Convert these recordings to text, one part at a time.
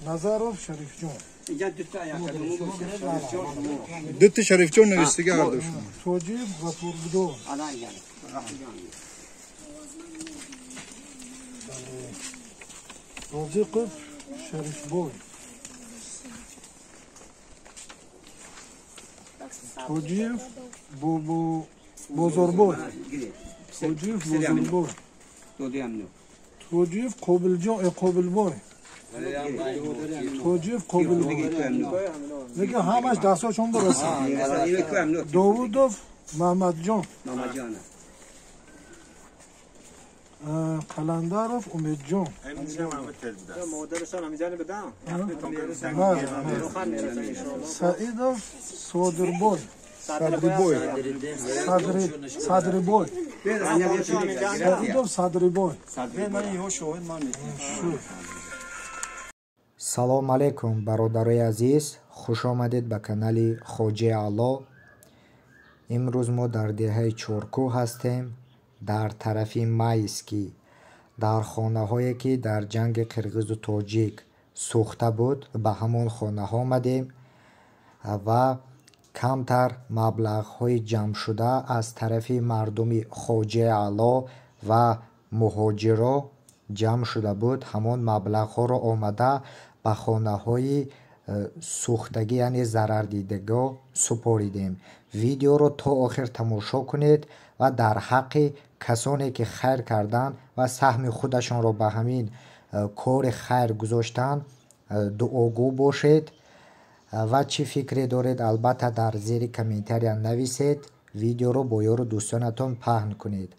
Назаров Шарифҷон. Дута Шарифҷон навистига ҳардушон. Тоҷиев Ғафурҷон. Розиқов Шарифбой. Тоҷиев Бозорбой. Тоҷиев Бозорбой. Тоҷиев Қобилҷон Қобилбой. Тоҷиев Қобилбой. Лекин ҳамаш дастҳошон барасад. Довудов Маҳмадҷон. Қаландаров Умедҷон. Саидов Содирбой. Садрибой. Садрибой. Саидов Садрибой. Салом алейкум, бародарои азиз, хуш омадед ба канали Хоҷаи Аъло. Имрӯз мо дар деҳаи Чоркӯҳ ҳастем, дар тарафи Майский, дар хонаҳое ки дар ҷанги қирғизу тоҷик сӯхта буд, ба ҳамон хонаҳо омадем ва камтар маблағҳои ҷамъшуда аз тарафи мардуми Хоҷаи Аъло ва муҳоҷиро ҷамъ шуда буд. Ҳамон маблағҳоро омада ба хонаҳои сӯхтагӣ, яъне зарардидагиҳо супоридем. Видеоро то охир тамошо кунед ва дар ҳаққи касоне ки хайр карданд ва саҳми худашонро ба ҳамин кори хайр гузоштанд, дуогӯ бошед ва чӣ фикре доред, албатта дар зери комментария нависед. Видеоро бо ёру дӯстонатон паҳн кунед.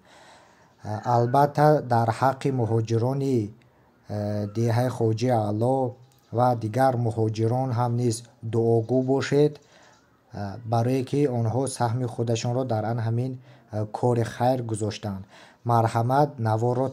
Албатта дар ҳаққи муҳоҷирони деҳаи Хоҷаи Аъло ва дигар муҳоҷирон ҳам низ дуогӯ бошед, барое ки онҳо саҳми худашонро дар ан ҳамин кори хайр гузоштанд. Марҳамат, наворро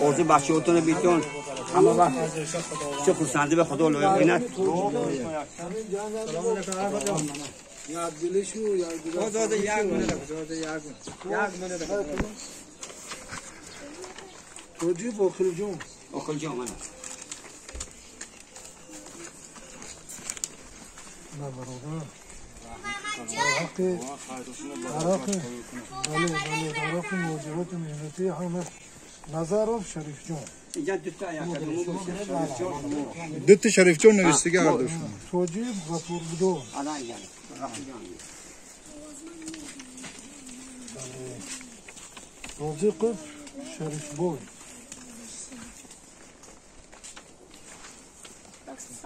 орзу бачаҳотонро битон, ҳама вақт чӣ хурсандӣ ба Худо лоиқ бинад. توجیب آخر جون. آخر جون من. نه برادر. عراقی بله بله عراقی موجبات مهنتی همه نظروف شریف جون. دوتا شریف جون نوشتگی هردوشون. توجیب غفور بدو. رزیقف شریف بوی.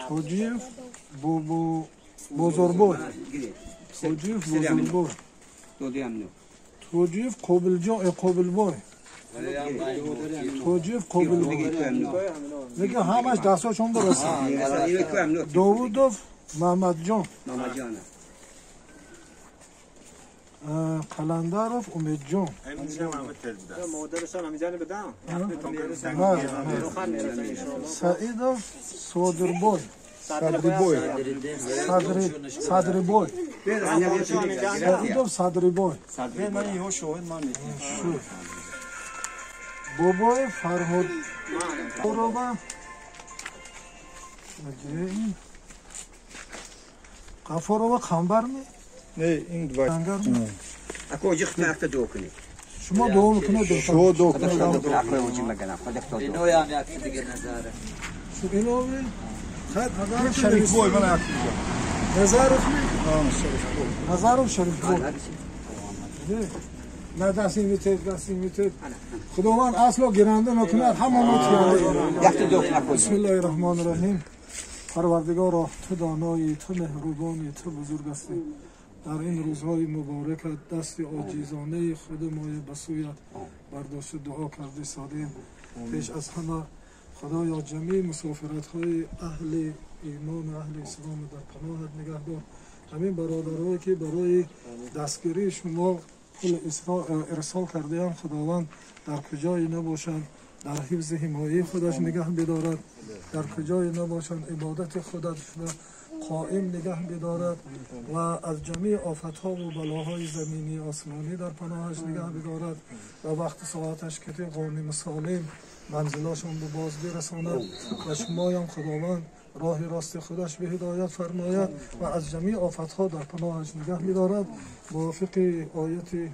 توجیب بزرگبوی. توجیب بزرگبوی. توجیب قابل جان قابل بوی. توجیب قابل بوی. لیکن همش دستاشون برسه. داوودوف محمد جان. قلندروف امید جان. سعیدوف صادربوی. صدربوی. صدربوی. سعیدوف صدربوی. بابای فرهاد قربا. قفارova قنبر می؟ نه این دو. اكو جخت ما دو کنی. شما دو میکنه. شما دو کنه. اینو هم یک دیگه نظره. شو اینو خد شریف بوی من یک دیگه. نظروف می؟ شریف بوی. نظروف شریف بوی. نه دست این میتید دست این میتید. خداوند اصلا گیرنده نکند همه میتید. بسم الله الرحمن الرحیم. پروردگارا تو دانایی، تو مهربانی، تو بزرگ هستی. در این روزهای مبارک دست عاجزانه خود ما به سویت برداشت دعا کرده سادیم. پیش از همه خدایا جمیع مسافرت های اهل ایمان و اهل اسلام در پناهت نگهدار. همین برادرهایی که برای دستگیری شما پول ارسال کرده هم خداوند در کجای نباشند در حفظ حمایه خودش نگه بدارد، در کجای نباشند عبادت خودش قائم نگه بدارد و از جمیع آفتها و بلاهای زمینی آسمانی در پناهش نگه بدارد و وقت ساعتش که غانم سالم منزلاشون به باز برساند و شمایم خداوند راه راست خودش به هدایت فرماید و از جمیع آفتها در پناهش نگه می‌دارد. موافق آیت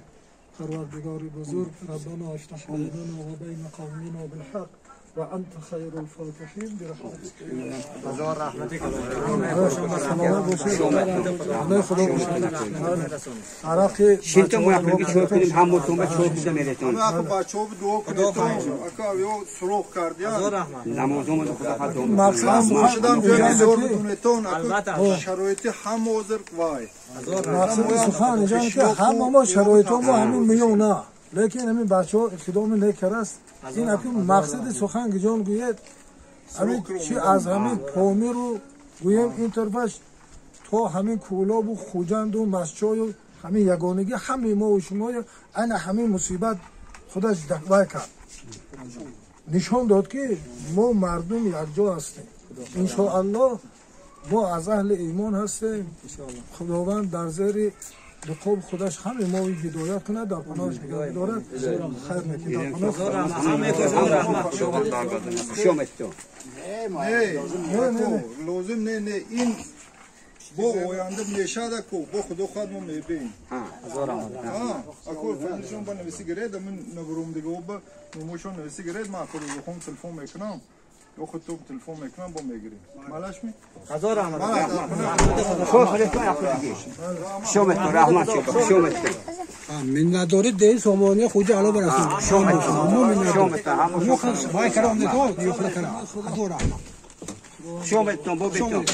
پروردگار بزرگ ربنا افتح بیننا و بین قومنا بالحق و انت خیر الفاتحین برحمتک. هزار رحمت خدا. شینتو موافقی چور کنیم همون تو ما چور بودم میرتون. بچه‌ها دعا کنید. اگه یو سرخ کردیان. نمازمون خدا خاطر. مقصد زور بدونتون شرایط هم حاضر وای. مقصد سخن اینجا که هم ما شرایط ما همین میونه. لیکن همین بچه‌ها اقدام نکرد. این اکنون مقصد سخن جان گوید همین چی از همین پامیر رو گویم این طرفش تا همین کولاب و خوجند و مسچای و همین یگانگی همه ما و شما انا همین مصیبت خودش دعوی کرد نشان داد که ما مردم یک جا هستیم. انشاءالله ما از اهل ایمان هستیم. خداوند در زیر لقب خودش همه ما هدایت کنه در پناهش نگه دارد. خیر میکنه در پناه. نه لازم نه نه این با آینده میشه کو با خدا خود ما میبین. اکو فهمیدم با نویسی گرید من نبروم دیگه با نموشون نویسی گرید من اکو روزخون تلفن میکنم یا خود تو تلفن میکنم با میگیریم. مالش می؟ هزار رحمت. شومت رحمت شومت. منت دارید ده سامانه خوجه علا برسون. شومت شومت همون خلص. وای کرام ده تو یخ کرام. هزار رحمت. شومت تو بابا شومت.